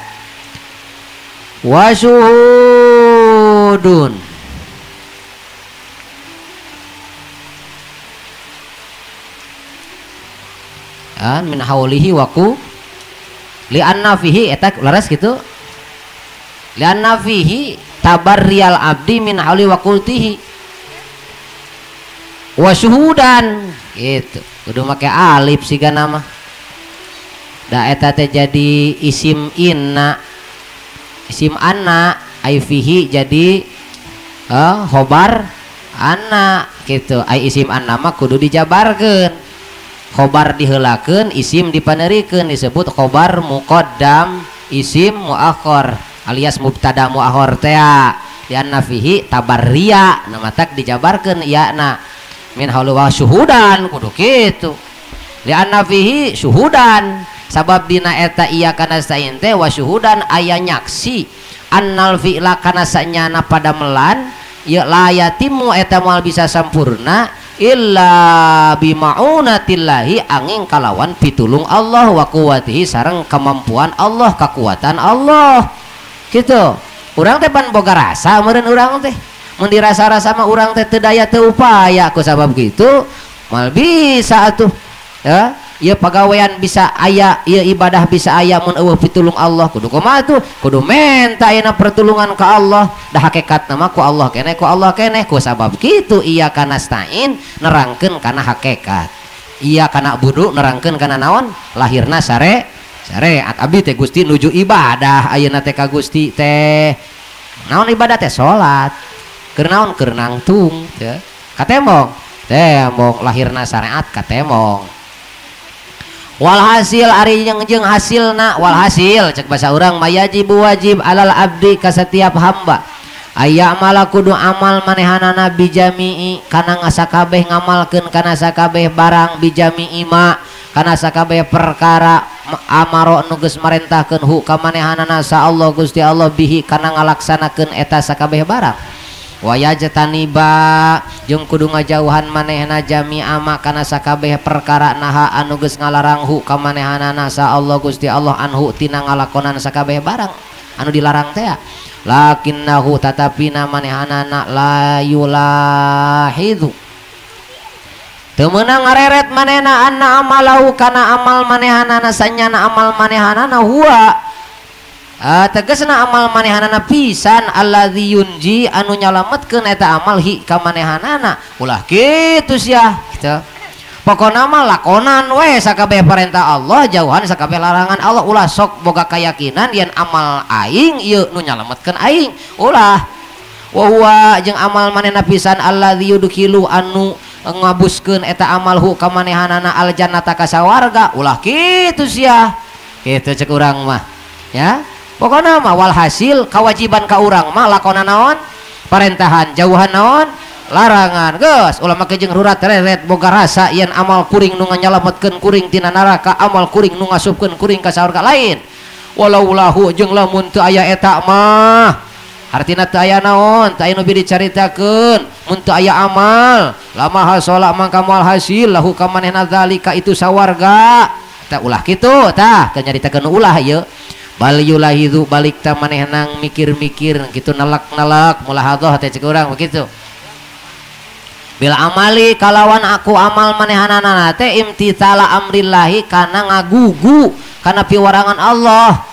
wasuhudun an min haulihi waku li anna fihi eta laras gitu li anna fihi tabarriyal abdi min hauli wa qultihi wa syuhudan gitu kudu make alif siga nama da eta teh jadi isim inna isim anna ai fihi jadi khobar anna gitu ai isim anna mah kudu dijabarkeun khobar diheulakeun isim dipanerikeun disebut khobar muqaddam isim muakhir alias mubtada muakhir tea di anna fihi tabarriya na matak dijabarkeun ieu na min haulu wa syuhudan kudu kitu li anna fihi syuhudan sabab dina eta iya kana sain teh wa syuhudan aya nyaksi annal fi'la kana sanyana padamelan ya la yatimu eta moal bisa sampurna illa bima'unatillahi angin kalawan pitulung Allah wa quwwatihi sareng kemampuan Allah kekuatan Allah gitu. Urang teh pan boga rasa meureun urang teh mun dirasa-rasa mah urang teh teu daya teu upaya ku sabab kitu moal bisa atuh ya ieu pagawean bisa aya ieu ibadah bisa aya mun eueuh pitulung Allah kudu kumaha tuh kudu menta ayeuna pertulungan ka Allah da hakikatna mah ku Allah keneh ku Allah keneh ku sabab kitu iya kana stain nerangkeun kana hakikat iya kana budu nerangkeun kana naon lahirna syariat abdi teh Gusti nuju ibadah ayeuna teh ka Gusti teh naon ibadah teh salat keur naon keur nangtung teh katemong temong lahirna syariat katemong walhasil ari jeung hasilna walhasil cek bahasa urang mayajibu wajib alal abdi ka setiap hamba aya amala kudu amal manehanana bijami'i kana ngasakabeh ngamalkeun kana sakabeh barang bijami'i ma kana sakabeh perkara amaro nu geus marentahkeun hu ka manehanana sa Allah Gusti Allah bihi kana ngalaksanakeun eta sakabeh barang wayajtaniba jeung kudu ngajauhan manehna jami'a ma kana sakabeh perkara naha anu geus ngalarang hu ka manehanana sa Allah Gusti Allah anhu tina ngalakonan sakabeh barang anu dilarang teh lakinnahu tatapina manehanana la yulahidu teu meunang ngareret manehna anna amalahu kana amal manehanana sanyana amal manehanana huwa tegesna amal manehanana pisan alladzi yunji anu nyalametkeun eta amal hi ka manehanana ulah kitu sia gitu pokona mah lakonan we sakabeh perintah Allah jauhan sakabeh larangan Allah ulah sok boga keyakinan yen amal aing ieu nu nyalametkeun aing ulah wa huwa jeung amal manehna pisan alladzi yudkhilu anu ngabuskeun eta amal hu ka manehanana aljannata ka sawarga ulah kitu sia kitu cek urang mah ya. Pokoknya mah walhasil kewajiban ka urang mah lakonan naon parentahan jauhan naon larangan geus ulah make jeung rurat reret boga rasa yen amal kuring nu nganyalametkeun kuring tina neraka amal kuring nu ngasupkeun kuring ka sawarga lain walau lahu jeung lamun teu aya eta mah hartina teu aya naon teu aya nu dicaritakeun mun teu aya amal lama hasola mangka moal hasil lahu ka manehna zalika itu sawarga tah ulah kitu tah teu nyaritakeun ulah ieu bal yulahidu balik ta manehna mikir-mikir kitu nelak-nelak mulahadhah teh cek urang begitu bil amali kalawan aku amal manehanana teh imtithala amrillahi kana ngagugu kana piwarangan Allah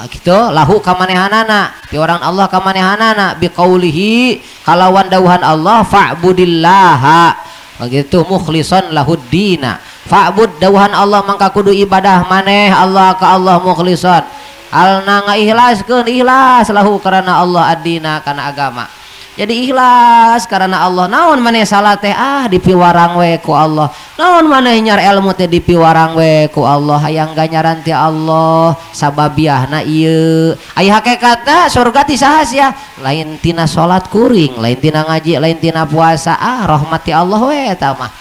gitu lahu ka manehanana piwarangan Allah ka manehanana biqaulihi kalawan dawuhan Allah fa'budillaha begitu mukhlison lahuddina fa'bud dawuhan Allah mangka kudu ibadah maneh Allah ka Allah mukhlison alna ngaihlaskeun ikhlas lahu karena Allah addina kana agama Jadi ikhlas karena Allah. Naon maneh salat teh ah dipiwarang we ku Allah. Naon maneh nyar ilmu teh dipiwarang we ku Allah. Hayang ganjaran ti Allah sababiahna ieu. Aya hakikatna surga ti saha sia? Lain tina salat kuring, lain tina ngaji, lain tina puasa. Ah rahmat ti Allah we eta mah.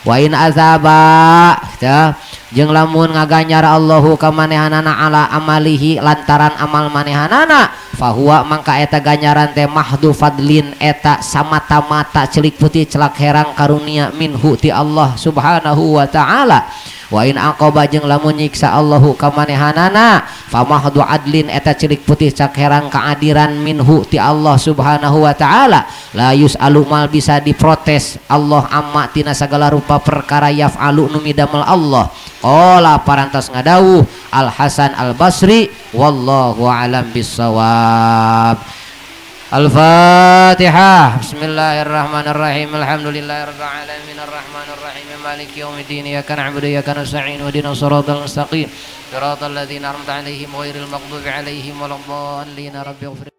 Wa in azaba tah jeung lamun ngaganjar Allahu ka manehanana ala amalihi lantaran amal manehanana fahuwa mangka eta ganjaran teh mahdu fadlin eta samata-mata celik putih celak herang karunia minhu ti Allah subhanahu wa ta'ala. Wa in aqaba jeung lamun nyiksa Allahu ka manehanana famahdu adlin eta celik putih cak herang keadilan minhu ti Allah subhanahu wa ta'ala. La yus'alu mal bisa diprotes Allah amma tina sagala rupa perkara yaf'alu nu midamel Allah. Qala parantos ngadawuh Al Hasan Al Basri wallahu alam bissawab. Al-Fatihah. Bismillahirrahmanirrahim. Alhamdulillahirabbil alamin arrahmanirrahim maliki yaumiddin iyyaka na'budu wa iyyaka nasta'in ihdinas siratal mustaqim siratal ladzina an'amta 'alaihim ghairil maghdubi 'alaihim waladdallin. Rabbighfir